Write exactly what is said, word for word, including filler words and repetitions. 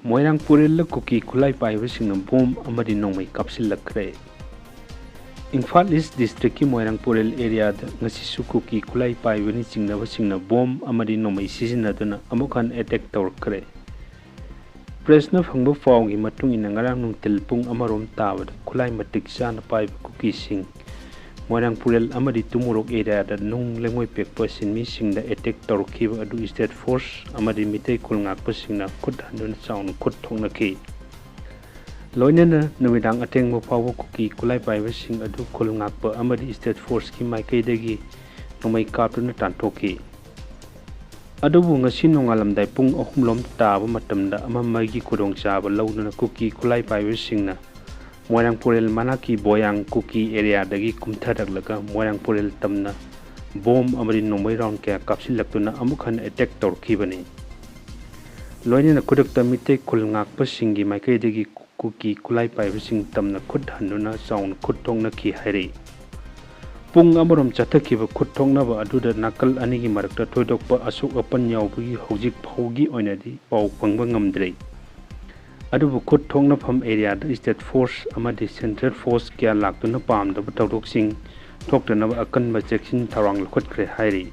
ꯃꯣꯏꯔꯥꯡ ꯄꯨꯔꯦꯜꯗ ꯀꯨꯀꯤ ꯈꯨꯠꯂꯥꯏ ꯄꯥꯏꯕꯁꯤꯡꯅ ꯕꯣꯝ ꯑꯃꯗꯤ ꯅꯣꯡꯃꯩ ꯀꯥꯞꯁꯤꯜꯂꯛꯈ꯭ꯔꯦ꯫ ꯏꯝꯐꯥꯜ ꯏꯁ ꯗꯤꯁꯇ꯭ꯔꯤꯛꯀꯤ ꯃꯣꯏꯔꯥꯡ ꯄꯨꯔꯦꯜ ꯑꯦꯔꯤꯌꯥꯗ ꯉꯁꯤꯁꯨ ꯀꯨꯀꯤ ꯈꯨꯠꯂꯥꯏ ꯄꯥꯏꯕꯅꯤ ꯆꯤꯡꯅꯕꯁꯤꯡꯅ ꯕꯣꯝ ꯑꯃꯗꯤ ꯅꯣꯡꯃꯩ ꯁꯤꯖꯤꯟꯅꯗꯨꯅ ꯑꯃꯨꯛ ꯍꯟꯅ ꯑꯦꯇꯦꯛ ꯇꯧꯔꯛꯈ꯭ꯔꯦ꯫ ꯄ꯭ꯔꯦꯁꯅ ꯐꯪꯕ ꯄꯥꯎꯒꯤ ꯃꯇꯨꯡ ꯏꯟꯅ, ꯉꯔꯥꯡ ꯅꯨꯡꯊꯤꯜ ꯄꯨꯡ ꯑꯃꯔꯣꯝ ꯇꯥꯕꯗ ꯈꯨꯠꯂꯥꯏ ꯃꯇꯤꯛ ꯆꯥꯅ ꯄꯥꯏꯕ ꯀꯨꯀꯤꯁꯤꯡ ꯃꯣꯏꯔꯥꯡ ꯄꯨꯔꯦꯜ ꯑꯃꯗꯤ ꯇꯨꯃꯨꯔꯣꯛ ꯑꯦꯔꯤꯌꯥꯗ ꯅꯨꯡ ꯂꯩꯉꯣꯏ ꯄꯦꯛꯄ ꯁꯤꯟꯃꯤꯁꯤꯡꯗ ꯑꯦꯇꯦꯛ ꯇꯧꯔꯛꯈꯤꯕ ꯑꯗꯨ ꯁ꯭ꯇꯦꯠ ꯐꯣꯔꯁ ꯑꯃꯗꯤ ꯃꯤꯇꯩ ꯈꯨꯜ ꯉꯥꯛꯄꯁꯤꯡꯅ ꯈꯨꯠ ꯍꯟꯗꯨꯅ ꯆꯥꯎꯅ ꯈꯨꯠ ꯊꯣꯛꯅꯈꯤ꯫ ꯂꯣꯏꯅꯅ ꯅꯨꯃꯤꯗꯥꯡ ꯑꯊꯦꯡꯕ ꯐꯥꯎꯕ ꯀꯨꯀꯤ ꯈꯨꯠꯂꯥꯏ ꯄꯥꯏꯕꯁꯤꯡ ꯑꯗꯨ ꯈꯨꯜ ꯉꯥꯛꯄ ꯑꯃꯗꯤ ꯁ꯭ꯇꯦꯠ ꯐꯣꯔꯁꯀꯤ ꯃꯥꯏꯀꯩꯗꯒꯤ ꯅꯣꯡꯃꯩ ꯀꯥꯞꯇꯨꯅ ꯇꯥꯟꯊꯣꯛꯈꯤ꯫ ꯑꯗꯨꯕꯨ ꯉꯁꯤ ꯅꯣꯡꯉꯥꯜꯂꯝꯗꯥꯏ ꯄꯨꯡ ꯑꯍꯨꯝ ꯂꯣꯝ ꯇꯥꯕ ꯃꯇꯝꯗ ꯑꯃꯝꯕꯒꯤ ꯈꯨꯗꯣꯡꯆꯥꯕ ꯂꯧꯗꯨꯅ ꯀꯨꯀꯤ ꯈꯨꯠꯂꯥꯏ ꯄꯥꯏꯕꯁꯤꯡꯅ ꯃꯣꯏꯔꯥꯡ ꯄꯨꯔꯦꯜ ꯃꯅꯥꯛꯀꯤ ꯕꯣꯌꯥꯡ ꯀꯨꯀꯤ ꯑꯦꯔꯤꯌꯥꯗꯒꯤ ꯀꯨꯝꯊꯔꯛꯂꯒ ꯃꯣꯏꯔꯥꯡ ꯄꯨꯔꯦꯜ ꯇꯝꯅ ꯕꯣꯝ ꯑꯃꯗꯤ ꯅꯣꯡꯃꯩ ꯔꯥꯎꯟ ꯀꯌꯥ ꯀꯥꯞꯁꯤꯜꯂꯛꯇꯨꯅ ꯑꯃꯨꯛ ꯍꯟꯅ ꯑꯦꯇꯦꯛ ꯇꯧꯔꯛꯈꯤꯕꯅꯤ꯫ ꯂꯣꯏꯅꯅ ꯈꯨꯗꯛꯇ ꯃꯤꯇꯩ ꯈꯨꯜ ꯉꯥꯛꯄꯁꯤꯡꯒꯤ ꯃꯥꯏꯀꯩꯗꯒꯤ ꯀꯨꯀꯤ ꯈꯨꯠꯂꯥꯏ ꯄꯥꯏꯕꯁꯤꯡ ꯇꯝꯅ ꯈꯨꯠ ꯍꯟꯗꯨꯅ ꯆꯥꯎꯅ ꯈꯨꯠ ꯊꯣꯛꯅꯈꯤ ꯍꯥꯏꯔꯤ꯫ ꯄꯨꯡ ꯑꯃꯔꯣꯝ ꯆꯠꯊꯈꯤꯕ ꯈꯨꯠ ꯊꯣꯛꯅꯕ ꯑꯗꯨꯗ ꯅꯥꯀꯜ ꯑꯅꯤꯒꯤ ꯃꯔꯛꯇ ꯊꯣꯏꯗꯣꯛꯄ ꯑꯁꯣꯛ ꯑꯄꯟ ꯌꯥꯎꯕꯒꯤ ꯍꯧꯖꯤꯛ ꯐꯥꯎꯒꯤ ꯑꯣꯏꯅꯗꯤ ꯄꯥꯎ ꯐꯪꯕ ꯉꯝꯗ꯭ꯔꯤ꯫ ꯑꯗꯨꯕꯨ ꯈꯨꯠ ꯊꯣꯛꯅꯐꯝ ꯑꯦꯔꯤꯌꯥꯗ ꯁ꯭ꯇꯦꯠ ꯐꯣꯔꯁ ꯑꯃꯗꯤ ꯁꯦꯟꯇ꯭ꯔꯦꯜ ꯐꯣꯔꯁ ꯀꯌꯥ ꯂꯥꯛꯇꯨꯅ ꯄꯥꯝꯗꯕ ꯊꯧꯗꯣꯛꯁꯤꯡ ꯊꯣꯛꯇꯅꯕ ꯑꯀꯟꯕ ꯆꯦꯛꯁꯤꯟ ꯊꯧꯔꯥꯡ ꯂꯧꯈꯠꯈ꯭ꯔꯦ ꯍꯥꯏꯔꯤ꯫